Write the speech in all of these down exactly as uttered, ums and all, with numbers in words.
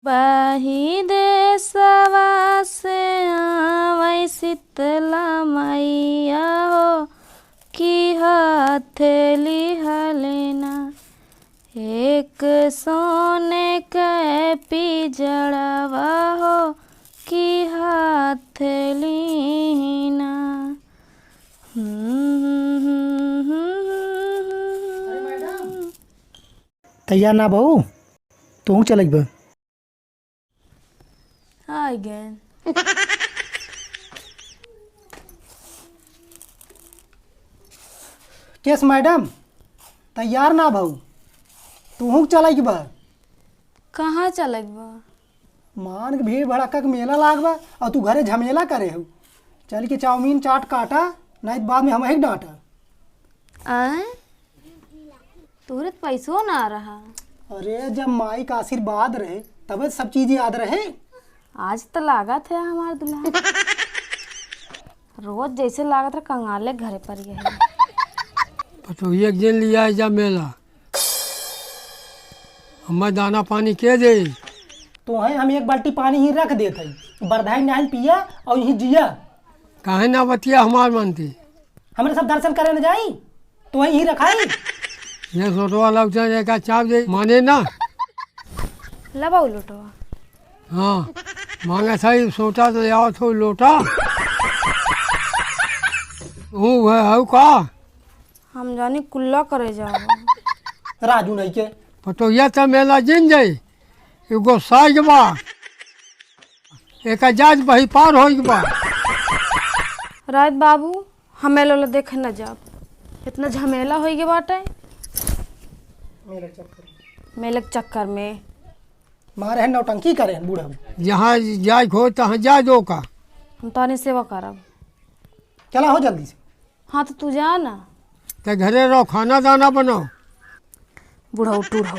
पाही देसवा से आवै शीतला मैया हो, कि हाथ लिहलेना। एक सोने के पिजड़वा हो, कि हाथ लीना। तैयार ना भऊ, तू चलक बा। आ गए। केस मैडम, तैयार ना भऊ, तू चलक बा। कहाँ चलक बा? मान के भीड़ भड़क्का के मेला लाग बा और तू घरे झमेला करे हो। चल के चाउमीन चाट काटा, नहीं तो बाद में हम एक डांटा। आय? तोहरे त पैसो ना रहा। अरे, जब माई का आशीर्वाद रहे, तबे सब चीज याद रहे। आज त लागत है हमार दुल्हा। रोज जैसे लागत रहे, कंगाले घरे पर गए। पतोहिया के जिन लिया जा मेला। हमें दाना पानी के दे? तो है, हम एक बाल्टी पानी ही रख देत है। बरधाई नहाइल पिया और यहीं जिया। काहे ना बतिया हमार मानती? हमरे सब दर्शन करे न जाई, तो वहीं ही रखाई। ये सोटवा लौटा जाए का चाप दे, माने ना। ला बाबू लोटवा। हाँ, मांगा था ये सोटा तो आवत हो लोटा। वो है, हऊ का? हम जानी कुल्ला करे जाओ। राजू नहीं के। पतोहिया त मेला जिन जाई, ये गोसाई के बा। एका जाज बही पार होई के बा। रात बाबू, हम मेला देखे न जाब। इतना झमेला होई के बाटे। मेले के चक्कर में। मेले के चक्कर में। मारे हैं नौटंकी करे हैं बूढ़ा। जहाँ जाए के हो, तहाँ जाए दो का। हम तोहनी सेवा करब। चला हो जल्दी से। हाँ, तो तू जा ना। ते घरे रहो, खाना दाना बनाओ। बुढ़ऊ टूढ़ऊ।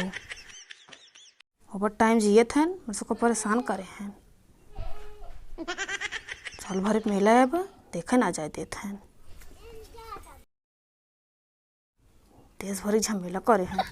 ओवर टाइम जियत हैं, मेरे सबको परेशान करे हैं। साल भर के मेला है, अब देखे ना जाए देत हैं। देश भर के झमेला करे हैं।